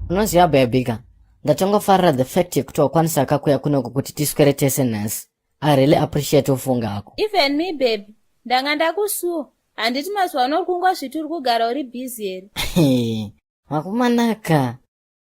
Unoziva baby ka, ndatongofarira the fact yekuti wakwanisa kakuya kunoko kuti tiswere tese nhasi. I really appreciate ufunga hako. Even me baby, ndanga ndakusuwa. Handiti mazuva ano uri kungozviti uri kugara uri busy here? Vakomanaka,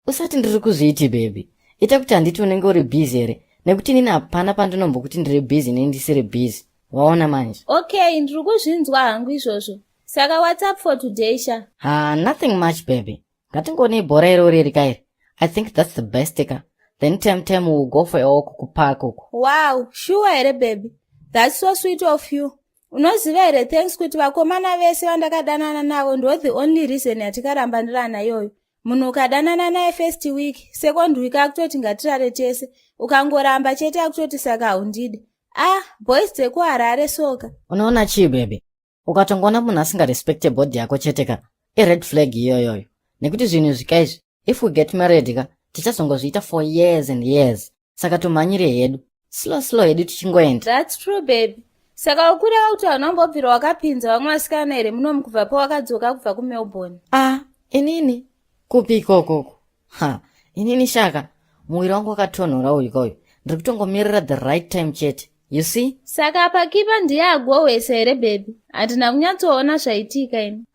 usati ndiri kuzviiti baby. Ita kuti handiti unenge uri busy here? Nekuti inini hapana pandinombokuti ndiri busy inini ndisiri busy. Waona manje? Okay, ndiri kuzvinzwa hangu izvozvo. Saka what's up for today sha? Ha, nothing much baby. Ngatingonei bhora irori iri kairi. I think that's the best ka. Then time time we'll go for a walk kupark uko. Wow, sure here baby. That's so sweet of you. Unoziva here thanks kuti vakomana vese vandakadanana navo ndo the only reason yatikarambanirana iyoyo. Munhu ukadanana naye first week, second week akutoti ngatirare tese. Ukangoramba chete akutoti saka haundidi. Ah, boys dzekuHarare soka. Unoona chii baby? Ukatongoona munhu asingarespecte body yako chete ka, ired flag iyoyoyo. Nekuti zvinhu izvi kaizvi, if we get married ka, tichazongozviita for years and years. Saka tumhanyire hedu. Slow slow hedu tichingoenda. That's true baby. Saka ukureva kuti hauna kumbobvira wakapinza vamwe vasikana here munomu kubva pawakadzoka kubva kuMelbourne? Ah, inini? Kupi ikokoko? Ha, inini shaka, muviri wangu wakatonhora uyu kauyu. Ndiri kutongomirira the right time chete. You see? Saka apa kipa ndiye agohwesa here baby? Handina kunyatsoona zvaitika ini.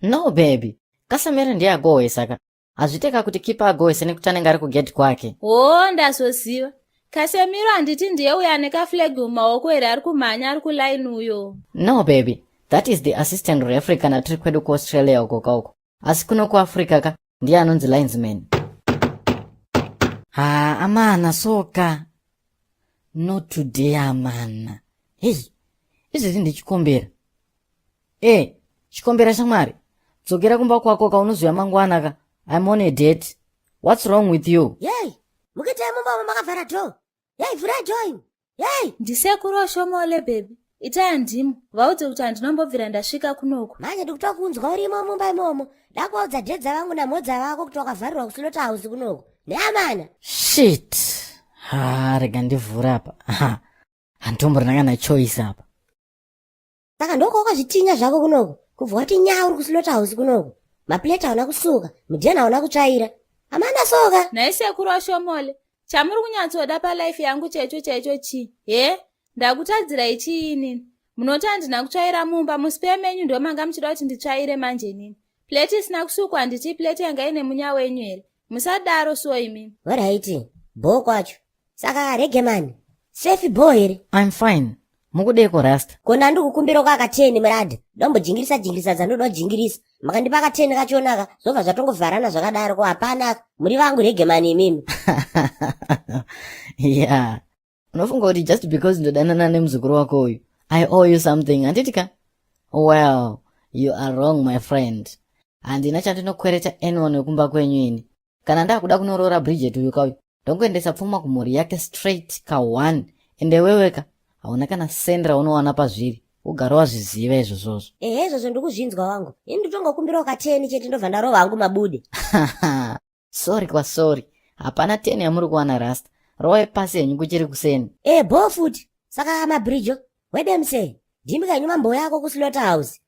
No baby. Kasamere ndiye agohwesa ka. Hazviite ka kuti kipa agohwese nekuti anenge ari kugedhi kwake. Hoo ndazoziva. Kasemiro handiti ndiye uyo ane kaflag mumaoko here ari kumhanya ari kuline uyo? No baby, that is the assistant referee kana tiri kwedu kuAustralia uko kauko. Asi kuno kuAfrica ka ndiye anonzi linesman. Ha, amana soka. Not today amana. Hey, izvezvi ndichikombera. Eh, chikombera shamwari. Dzokera kumba kwako ka unozoya mangwana ka. I'm on a date. What's wrong with you? Yey, mukuitei mumba umo makavhara door? Yey, vhurai door imi. Yey! Ndisekuru Oshomole baby. Itai handimo. Vaudze kuti handinombobvira ndasvika kunoku. Manje ndikutokunzwa urimo mumba imomo. Dakuvaudza dedza vangu namhodza vako kuti wakavharirwa kuslaughter house kunoku. Neamana. Shit. Ha, rega ndivhure apa. Ha. Handitomborina kana choice apa. Saka ndoko wakazvitinya zvako kunoku. Kubva wati nyaa uri kuslaughter house kunoku. Maplate hauna kusuka, mudheni hauna kutsvaira. Amana soka. Nhai sekuru Oshomole, chamuri kunyatsoda palife yangu chaicho chaicho chii? He? Ndakutadzirai chii inini? Munoti handina kutsvaira mumba, musipee menyu ndomanga muchida kuti nditsvaire manje inini. Plate isina kusukwa handiti plate yanga ine munya wenyu here? Musadaro so imimi. Horaiti, bhoo kwacho. Saka regemani, safe bhoo here? I'm fine. Mukudeko rasta. Kona ndikukumbira kwa kateni murad. Ndombojingirisa jingirisa dzandoda kujingirisa. Makandipa kateni kachonaka, zvobva zvatongovharana zvakadaro ko hapana. Muri vangu regemani imimi. Yeah. Unofunga kuti just because ndodanana nemuzukuru wako uyu, I owe you something, handiti ka? Well, you are wrong my friend. Handina chandinokwereta anyone wekumba kwenyu ini. Kana ndakuda kunoroora Bridget uyu kauyu, ndongoendesa pfuma kumhuri yake straight ka one. Ende weweka, hauna kana cent raunowana pazviri. Ugare wazviziva izvozvozvo. Ehe izvozvo ndikuzvinzwa wangu. Ini nditongokumbirawo kateni chete ndobva ndarova hangu mabude. Sorry kwa sorry. Hapana 10 yamuri kuwana rasta. Rowai pasi henyu kuchiri kuseni. Eh bho futi. Saka mabridjo, wedemse. Ndimi kanyu mambo yako ku slaughterhouse.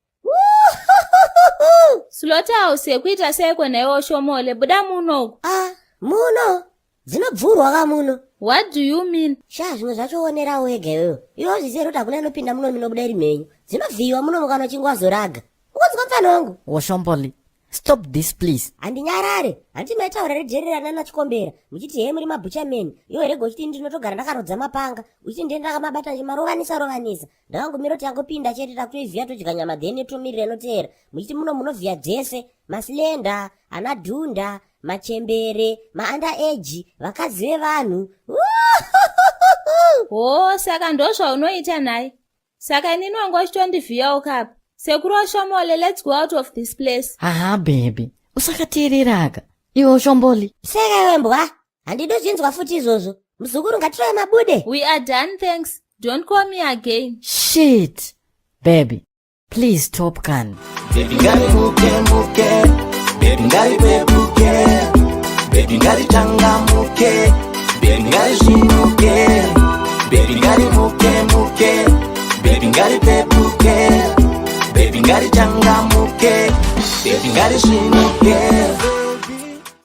Slaughterhouse yekuita seiko nhaiwe Oshomole? Buda muno uku. Ah, muno. Dzinobvurwa ka muno. What do you mean? Sha zvimwe zvacho onerawo wega iwewe. Iwe uzvizive kuti hakuna inopinda muno minobuda iri mhenyu. Dzinovhiyiwa muno kana uchinge wazoraga. Ukunzwa mfana wangu? Oshomboli, stop this please. Handinyarare. Handiti maitaura redherera nana Chikombera. Muchiti hee muri mabutcherman. Iwe rega uchiti ndinotogara ndakarodza mapanga. Uchiti ndiye ndakamabata ndichimarovanisa rovanisa. Ndakangomira kuti angopinda chete takutoivhiya todya nyama then tomirira inoteera. Muchiti muno munovhiya dzese. Maslender, ana dhunda, machembere, maanda age, vakadzi vevanhu. Hoo, saka ndozvaunoita nhai. Saka inini wanga uchitondivhiyawo kapa. Sekuru Oshomole, let's go out of this place. Haha baby, usakateereraka. Iwe Oshomboli. Seka iwe mbwa, handidi zvinzwa futi izvozvo. Muzukuru ngatirove mabude. We are done thanks. Don't call me again. Shit. Baby, please stop kan. Baby ngarimuke muke, baby ngari